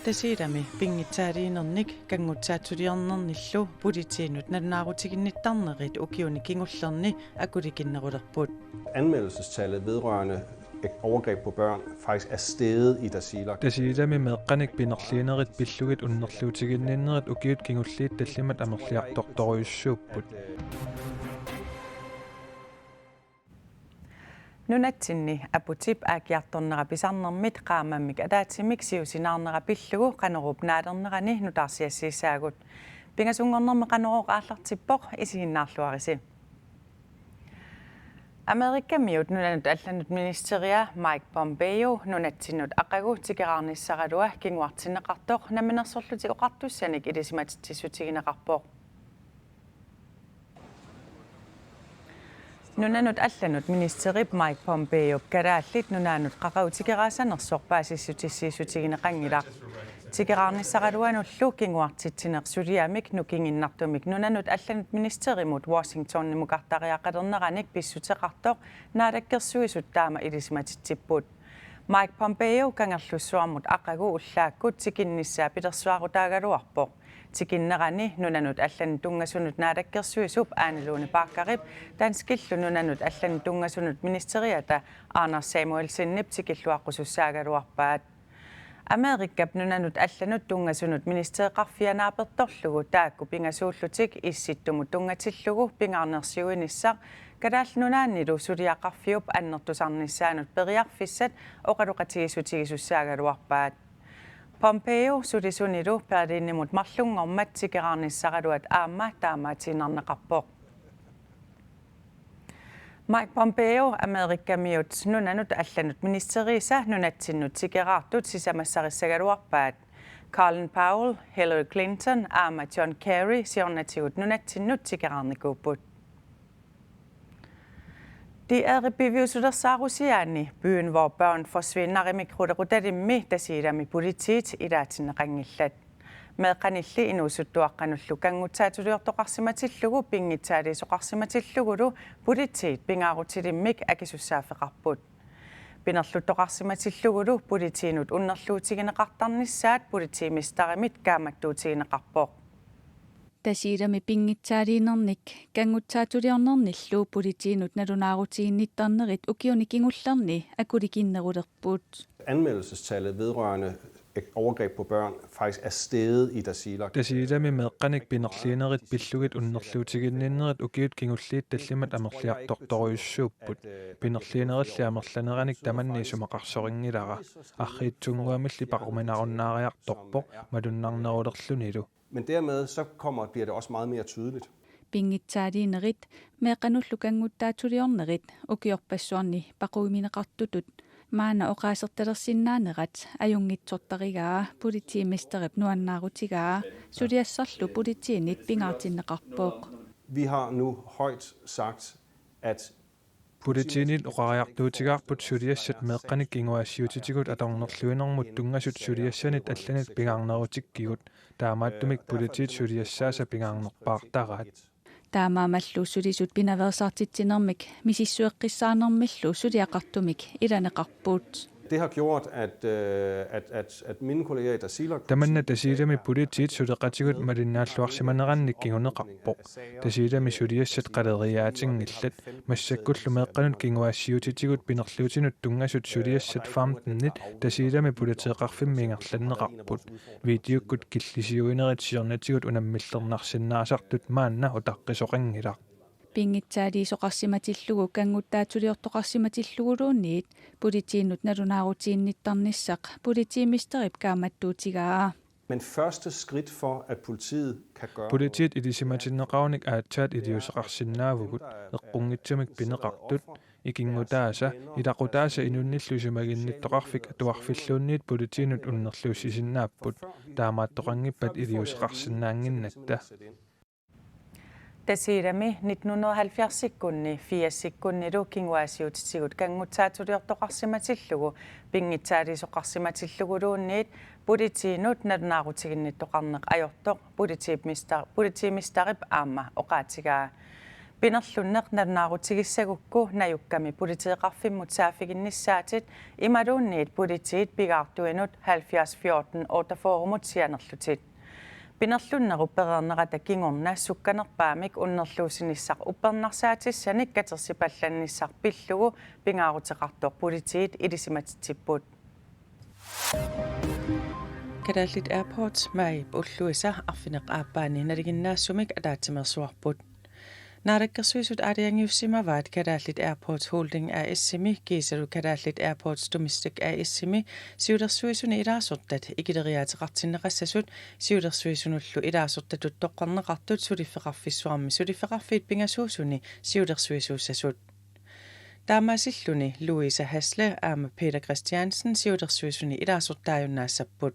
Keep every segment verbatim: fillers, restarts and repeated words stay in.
Tasiilami pinngitsaaliinernik kanngutsaatsuliornernillu politiinut nalunaarutiginnittarnerit ukiuni kingullerni akulikinnerulerput. Anmeldelsestallet vedrørende overgreb på børn faktisk er steget i Tasiilaq. Tasiilami meeqqanik pinerliinerit pillugit unnerluutiginninnerit ukiut kingulliit tallimat amerliartortorujussuupput. Nunatsinni aputip aakkiartornera pisarnermit qaammammik ataatsimik siusinaarnera pillugu Qanoruup naalernerani nutaarsiassiissaagut. Pingasunngornermi Qanorooq aallartippoq, isiginnaarluarisi. Amerikamiut nunanut allanut ministeria Mike Pompeo nunatsinnut aqagu tikeraarnissaralua kinguartinneqartoq Namminersorlutik Oqartussanik ilisimatitsissutigineqarpoq. Nunanut allanut ministerip Mike Pompeop Kalaallit Nunaannut qaqugu tikeraassanersoq paasissutissiissutigineqanngilaq. Tikeraarnissaraluanullu kinguartitsineq suliamik nukinginnartumik nunanut allanut ministerimut Washingtonimukartariaqalerneranik pissuteqartoq Naalakkersuisut taama ilisimatitsipput. Mike Pompeo Kangerlussuarmut aqagu ullaakkut tikinnissaa pilersuarutaagaluarpoq. Tikinnerani nunanut allanut tunngasunut naalakkersuisup Ane Lone Baggerip danskillu nunanut allanut tunngasunut ministeriata Anders Samuelsenip tikilluaqqusussaagaluarpaat. Amerikap nunanut allanut tunngasunut ministereqarfia naapertorlugu taakku pingasuullutik Issittumut tunngatillugu pingaarnersiuinissaq Kalaallit Nunaannilu suliaqarfiup annertusarnissaanut periarfissat oqaloqatigiissutigisussaagaluarpaat. Pompeo sulisunilu Berlinimut marlunngormat tikeraarnissaraluat aamma taamaatiinnarneqarpoq. Mike Pompeo Amerikamiut nunanut allanut ministeriisa nunatsinnut tikeraartut sisamassarissaagaluarpaat. Colin Powell, Hillary Clinton aamma John Kerry siornatigut nunatsinnut tikeraarnikuupput. D R-ip piviusulersaarusiaani Byen hvor børn forsvinder-imik qulequtalimmi Tasiilami politiit ilaatinneqanngillat. Meeqqanilli inuusuttuaqqanullu kanngutsaatsuliortoqarsimatillugu pinngitsaaliisoqarsimatillugulu politiit pingaarutilimmik akisussaaffeqarput. Pinerluttoqarsimatillugulu politiinut unnerluutigineqartarnissaat politiimesterimit kaammattuutigineqarpoq. Tasiilami pinngitsaaliinernik kanngutsaatsuliornernillu politiinut nalunaarutiginnittarnerit ukiuni kingullerni akulikinnerulerput. Anmeldelsestallet vedrørende overgreb på børn faktisk er steget i Tasiilaq. Tasiilami meeqqanik pinerliinerit pillugit unnerluutiginninnerit ukiut kingulliit tallimat amerliartortorujussuupput. Pinerliinerilli amerlaneranik tamanna isumaqarsorinngilara. Arriitsunnguamilli paquminarunnaariartorpoq malunnarnerulerlunilu. Men dermed så kommer, bliver det også meget mere tydeligt. Pinngitsaaliinerit meeqqanullu kanngutsaatsuliornerit ukiorpassuarni paqumineqartutut maanna oqaasertalersinnaanerat ajunngitsortarigaa politiimesterip nuannaarutigaa suliassarlu politiinit pingaartinneqarpoq. Vi har nu højt sagt, at Politiinit oqariartuutigaarput suliassat meeqqanik kinguaassiuutitigut atornerluinermut tunngasut suliassanit allanit pingaarnerutikkigut, taamaattumik politiit suliassaasa pingaarnerpaartaraat. Taamaammallu sulisut pinaveersaartitsinermik misissueqqissaarnermillu suliaqartumik ilaneqarput. Det har gjort, at, øh, at, at, at mine kolleger i Tasiilaq. Tamanna Tasiilami politiit suleqatigut malinnaalluarsimanerannik kinguneqarpoq. Tasiilami suliassat qaleriaatinngillat, massakkullu meeqqanut kinguaassiuutitigut pinerluutinut tunngasut suliassat femtenit Tasiilami politeeqarfimmi ingerlanneqarput. Videokkut killisiuinerit siornatigut unammillernarsinnaasartut maanna utaqqisoqanngilaq. Pinngitsaaliisoqarsimatillugu kanngutsaatsuliortoqarsimatilluguluunniit politiinut nalunaarutiginnittarnissaq politiimesterip kaammattuutigaa. Men første skridt for, at politiet kan gøre Politiit ilisimatinneqarunik aatsaat iliuuseqarsinnaavugut, eqqunngitsumik pineqartut, ikinngutaasa, ilaqutaasa inunnillu isumaginnittoqarfik atuarfilluunniit politiinut unnerluussisinnaapput, taamaattoqanngippat iliuuseqarsinnaannginnatta. Tasiilami nitten hundrede og halvfjerdsikkunni firsikkunnilu kinguaassiuutitigut kanngutsaatsuliortoqarsimatillugu pinngitsaaliisoqarsimatilluguluunniit politiinut nalunaarutiginnittoqarneq ajortoq politiimester-, politiimesterip aamma oqaatigaa. Pinerlunneq nalunaarutigissagukku najukkami politeeqarfimmut saaffiginnissaatit imaluunniit politiit pigaartuinut halvfjerds fjorten otteogfyrremut sianerlutit. Pinerlunnerup pereernerata kingorna sukkanerpaamik unnerluussinissaq uppernarsaatissanik katersipallannissaq pillugu pingaaruteqartoq politiit ilisimatitsipput. Kalaallit Airports maajip ulluisa arfineq-aappaani nalinginnaasumik ataatsimeersuarput. Naalakkersuisut aalajangiussimavaat Kalaallit Airports Holding A/S-imi kiisalu Kalaallit Airports Domestic A/S-imi siulersuisuni ilaasortat ikileriaateqartinneqassasut siulersuisunullu ilaasortatut toqqarneqartut suliffeqarfissuarmi suliffeqarfiit pingasuusuni siulersuisuussasut. Taamaasilluni Louise Hasle aamma Peter Christiansen siulersuisuni ilaasortaajunnaassapput.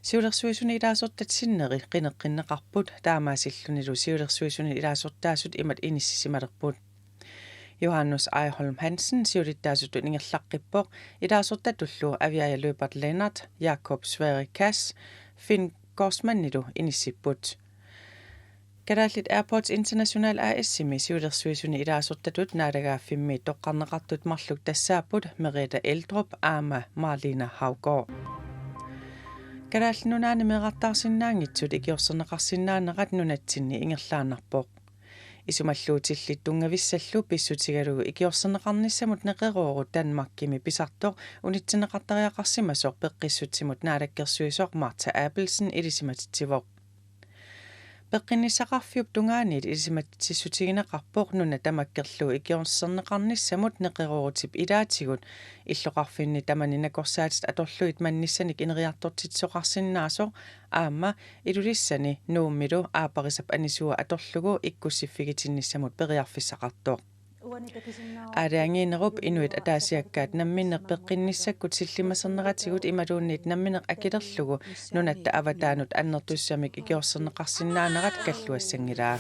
Siulersuisuni ilaasortat sinneri qineqqinneqarput, taamaasillunilu siulersuisuni ilaasortaasut imatut inissisimalerput. Johannes Ejholm Hansen siulittaasutut ingerlaqqippoq, ilaasortatullu Aviaja Løbert Lennert, Jakob Sverre Kass, Finn Gorsmannilu inissipput. Kalaallit Airports International A/S-imi siulersuisuni ilaasortatut naalagaaffimmi toqqarneqartut marluk tassaapput Merete Eldrup aamma Marlene Haugaard. Kalaallit Nunaanni meerartaarsinnaanngitsut ikiorserneqarsinnaanerat nunatsinni ingerlaannarpoq. Isumalluutillit tunngavissallu pissutigalugu ikiorserneqarnissamut neqeroorut Danmarkimi pisartoq unitsinneqartariaqarsimasoq peqqissutsimut naalakkersuisoq Martha Abelsen ilisimatitsivoq. Peqqinnissaqarfiup tungaaniit ilisimatitsissutigineqarpoq nuna tamakkerlugu ikiorserneqarnissamut neqeroorutip ilaatigut illoqarfinni tamani nakorsaatit atorlugit mannissanik ineriartortitsisoqarsinnaasoq aamma Ilulissani Nuummilu aapparisap anisua atorlugu ikkussiffigitinnissamut periarfissaqartoq. Aalajangiinerup inuit ataasiakkaat namminneq peqqinnissakkut sillimaserneratigut imaluunniit nammineq akilerlugu nunatta avataanut annertussamik ikiorserneqarsinnaanerat kalluassanngilaa.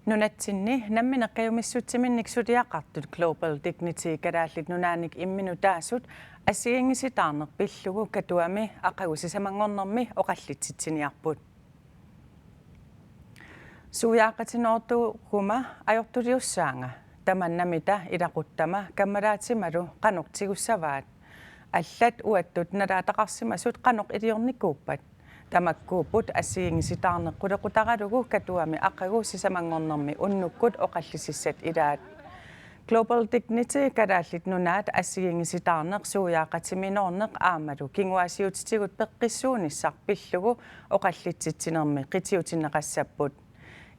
Nunatsinni nammineq kajumissutsiminnik suliaqartut Global Dignity Kalaallit Nunaannik imminut taasut assigiinngisitaarneq pillugu Katuami aqagu sisamanngornermi oqallitsitsiniarput. Suiaaqatinoortuuguma ajortuliussaanga, tamanna mita ilaquttama kammalaatimalu qanoq tigussavaat? Allat uattut nalaataqarsimasut qanoq iliornikuuppat? Tamakkuupput assigiinngisitaarneq qulequtaralugu Katuami aqagu sisamanngornermi unnukkut oqallisissat ilaat. Global Dignity Kalaallit Nunaat assigiinngisitaarneq, suiaaqatiminoorneq aammalu kinguaassiuutitigut peqqissuunissaq pillugu oqallitsitsinermi qitiutinneqassapput.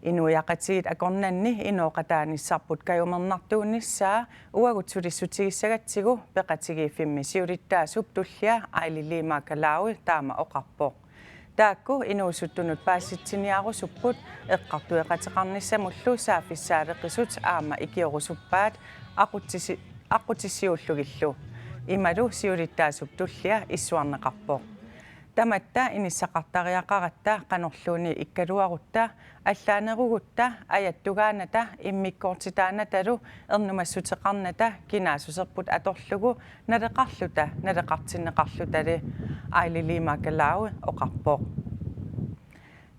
Inuiaqatigiit akornanni inooqataanissarput kajumernartuunissaa uagut sulissutigissagatsigu peqatigiiffimmi siulittaasup tullia Aili Lima Kalawi taama oqarpoq. Taakku inuusuttunut paasitsiniarusupput eqqartueqateqarnissamullu saaffissaaleqisut aamma ikiorusuppaat aqqutisi-, aqqutissiuullugillu. Imalu siulittaasup tullia issuarneqarpoq. Tamatta inissaqartariaqaratta qanorluunniit ikkaluarutta, allaanerugutta, ajattugaannata, immikkoortitaannatalu, ernumassuteqarnata, kinaassuserput atorlugu, naleqarluta, naleqartinneqarlutali, Aili Lima Kalawi oqarpoq.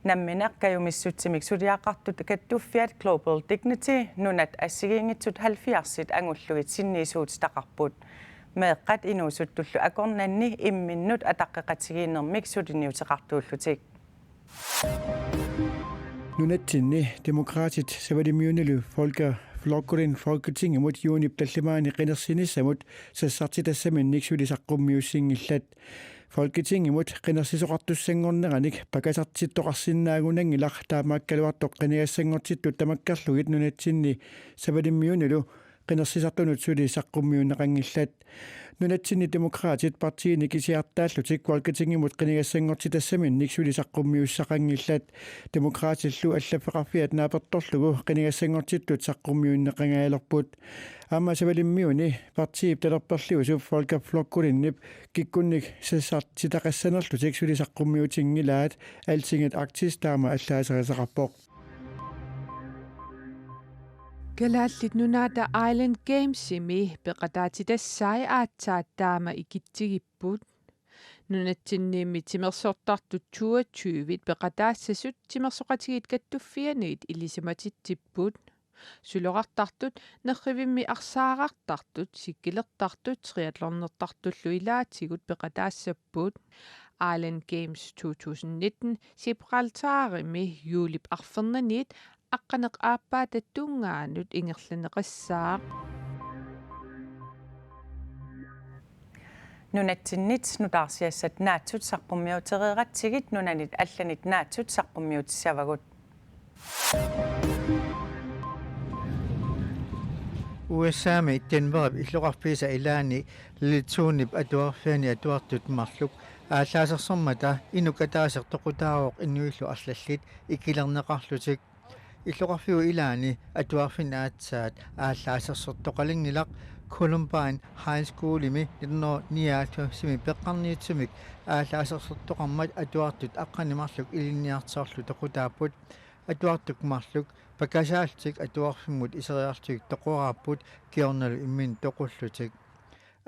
Nammineq kajumissutsimik suliaqartut kattuffiat Global Dignity nunat assigiinngitsut halvfjerdsit angullugit sinniisuutitaqarput. Meeqqat inuusuttullu akornanni imminnut ataqqeqatigiinnermik suliniuteqartuullutik. Nunatsinni Demokraatit Savalimmiunilu Volker Flokkurin Folketingimut juunip tallimaani qinersinissamut sassartitassaminnik suli saqqummiussinngillat. Folketingimut qinersisoqartussanngorneranik pakasartittoqarsinnaagunanngilaq, taamaakkaluartoq qinigassanngortittut tamakkerlugit nunatsinni Savalimmiunilu qinersisartunut suli saqqummiunneqanngillat. Nunatsinni Demokraatit partiini kisiartaallutik Folketingimut qinigassanngortitassaminnik suli saqqummiussaqanngillat. Demokraatillu allaffeqarfiat naapertorlugu qinigassanngortittut saqqummiunneqangaalerput. Aamma Savalimmiuni partiip talerperliusup Volker Flokkurinip kikkunnit sassartitaqassanerlutik suli saqqummiutinngilaat, Altinget Arktis taama allaaserisaqarpoq. Kalaallit Nunaata Island Gamesimi peqataatitassai aatsaat taama ikitsigipput. Nunatsinniimmi timersortartut toogtyvit peqataassasut Timersoqatigiit Kattuffianniit ilisimatitsipput. Suloqartartut nerrivimmi arsaarartartut, sikkilertartut, triathlonertartullu ilaatigut peqataassapput. Island Games to tusind nitten Gibraltarimi juulip arfernaniit aqqaneq-aappaata tungaanut ingerlanneqassaaq. Nunatsinnit nutaarsiassat naatsut saqqummiutereeratsigit nunanit allanit naatsut saqqummiutissavagut. U S A-mi Denverip illoqarfiisa ilaani Lillittsonip atuarfiani atuartut marluk aallaasersormata inuk ataaseq toqutaavoq inuillu arlallit ikilerneqarlutik. Illoqarfiup ilaani atuarfinni aatsaat aallaasersortoqalinngilaq Columbine High Schoolimi nitten nioghalvfemsimi peqqarniitsumik aallaasersortoqarmat atuartut aqqaneq marluk ilinniartoorlu toqutaapput. Atuartut marluk pakkasaallutik atuarfimmut iseriarlutik toqoraapput kingornalu imminnut toqullutik.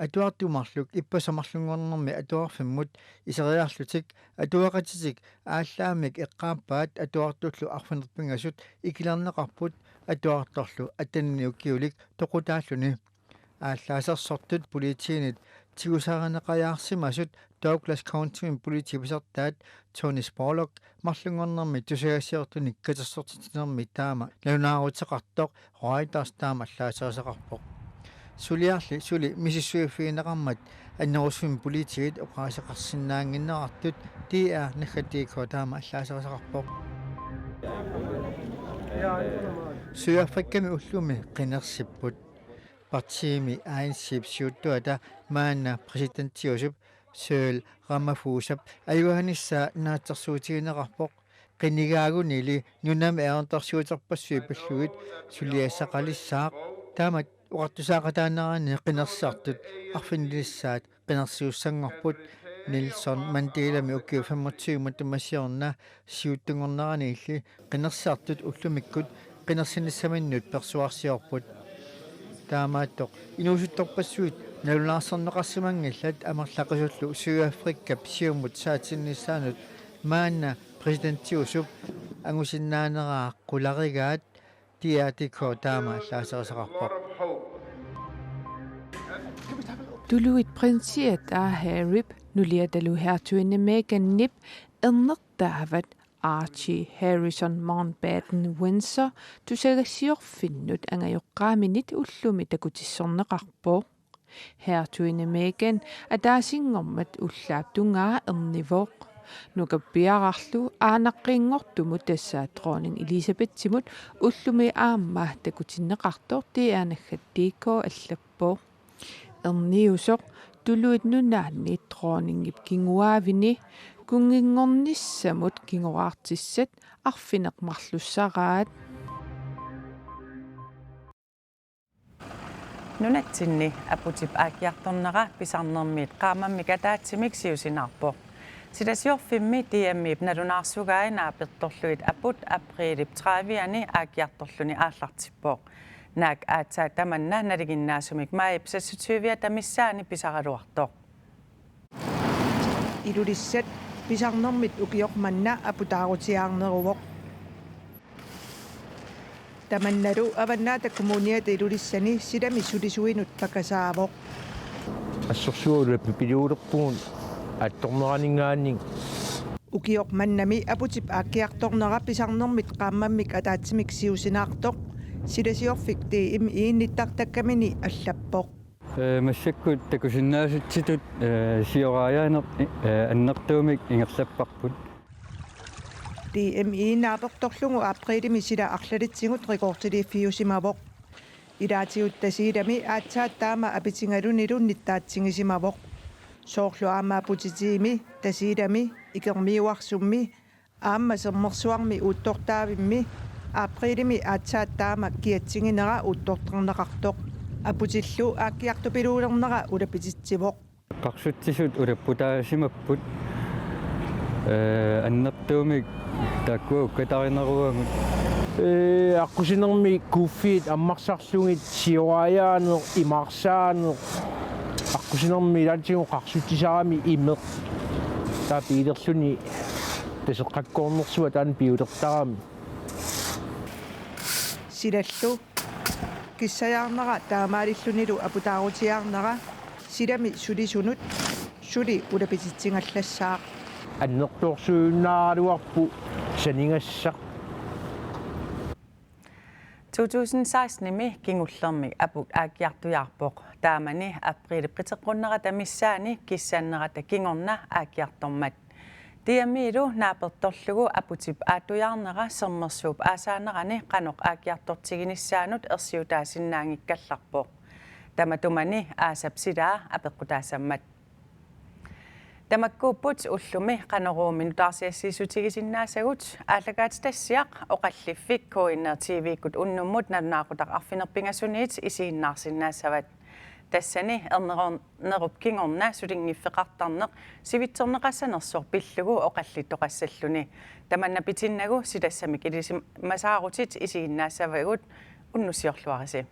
Atuartut marluk ippassaq marlunngornermi atuarfimmut iseriarlutik atuaqatitik aallaammik eqqaappaat atuartullu arfineq-pingasut ikilerneqarput atuartorlu atteninik ukiulik toqutaalluni. Aallaasersortut politiinit tigusarineqajaarsimasut Douglas Countymit politiit pisortaat Tony Spurlock marlunngornermi tusagassiortunik katersortitsinermi taama nalunaaruteqartoq Reuters taama allaaserisaqarpoq. Suliarli suli misissuiffigineqarmat annerusumik politiit oqaaseqarsinnaannginnerartut D R naggat D K taama allaaserisaqarpoq. Sydafrikami ullumi qinersipput. Partiimi A N C-p siuttuata maanna præsidentiusup Cyril Ramaphosa ajuganissaa naatsorsuutigineqarpoq. Qinigaagunili nunami ajornartorsiuterpassuit pillugit suliassaqalissaaq. Taamatut oqartusaaqataanerani qinersisartut arfinilissaat qinersisussanngorput. Nelson Mandelami ukiut femogtyve matuma siorna siuttunngorneraniilli qinersisartut ullumikkut qinersinissaminnut persuarsiorput. Taamaattoq inuusuttorpassuit nalunaarsorneqarsimanngillat amerlaqisullu Sydafrikap siumut saatsinnissaanut maanna præsidentiusup angusinnaaneraa qularigaat D R D K taama allaaserisaqarpoq. Tuluit prinsiata Harryp nuliatalu hertuginde Meghanip ernertaavat Archie Harrison Mountbatten Windsor tusagassiorfinnut angajoqqaaminit ullumi takutissorneqarpoq. Hertuginde Meghan ataasinngormat ullaap tungaa ernivoq. Nukappiararlu aanaqqiinngortumut tassa dronning Elizabethimut ullumi aamma takutinneqartoq D R naggat D K allappoq. Erniusoq Tuluit Nunaanni dronningip kinguaavini kunnginngornissamut kingoraartissat arfineq-marlussaraat. Nunatsinni aputip aakkiartornera pisarnermit qaammammik ataatsimik siusinaarpoq. Silasiorfimmi D M-ip nalunaarsugai naapertorlugit aput apriilip trediviani aakkiartorluni aallartippoq. Naak aatsaat tamanna nalinginnaasumik maajip seksogtyviata missaani pisaraluartoq. Ilulissat pisarnermit ukioq manna aputaarutiaarneruvoq. Tamannalu Avannaata Kommuniata Ilulissani silami sulisuinut pakasaavoq. Assorsuaq ulappipiliulerpugut attorneraninngaanniit. Ukioq mannami aputip aakkiartornera pisarnermit qaammammik ataatsimik siusinaartoq silasiorfik D M I-ip nittartakkamini allappoq. Ee, massakkut takusinnaasutitut, ee, sioraajaaneq, ee, annertuumik ingerlapparput. D M I naapertorlugu apriilimi sila arlalitsigut rekordiliiffiusimavoq. Ilaatigut Tasiilami aatsaat taama apitigalunilu nittaatsigisimavoq. Soorlu aamma aputitiimi, Tasiilami, Ikermiuarsummi, aamma Sermersuarmi uuttortaavimmi apriilimi aatsaat taama kiatsiginera uuttortarneqartoq. Aputillu aakkiartupiluulernera ulapititsivoq. Qarsutsisut ulapputaasimapput, ee, annertuumik taakkua ukkatarineruagut. Ee, aqqusinermi kuuffiit ammarsarlugit sioraajaaneq, imaarsaaneq, aqqusinermi ilaatigut qarsutsisarami imeq. Taava biilerluni taseqqakkoornersuaq taanna piulertarami. Silallu kissajaarnera taamaalillunilu aputaarutiaarnera silami sulisunut suli ulapititsigallassaaq. Annertoorsuinnaaraluarpoq sanigassaq. To tusind sekstenimi kingullermik aput aakkiartujaarpoq. Taamani apriilip qiteqqunnerata missaani kissannerata kingorna aakkiartormat. Diamilu naapertorlugu aputip aattujaarnera Sermersuup aasaanerani qanoq aakkiartortiginissaanut ersiutaasinnaanngikkallarpoq. Tamatumani aasap silaa apeqqutaassammat. Tamakkuupput ullumi Qanoruumi nutaarsiassiissutigisinnaasagut. Aallakaatitassiaq oqalliffik K N R T V-kkut unnummut nalunaaqutaq arfineq-pingasuniit isiginnaarsinnaassavat. Tassani erneroornerup kingorna sulinngiffeqartarneq sivitsorneqassanersoq pillugu oqallittoqassalluni. Tamanna pitinnagu silassamik ilisimasaarutit isiginnaassavagut, unnussiorluarisi.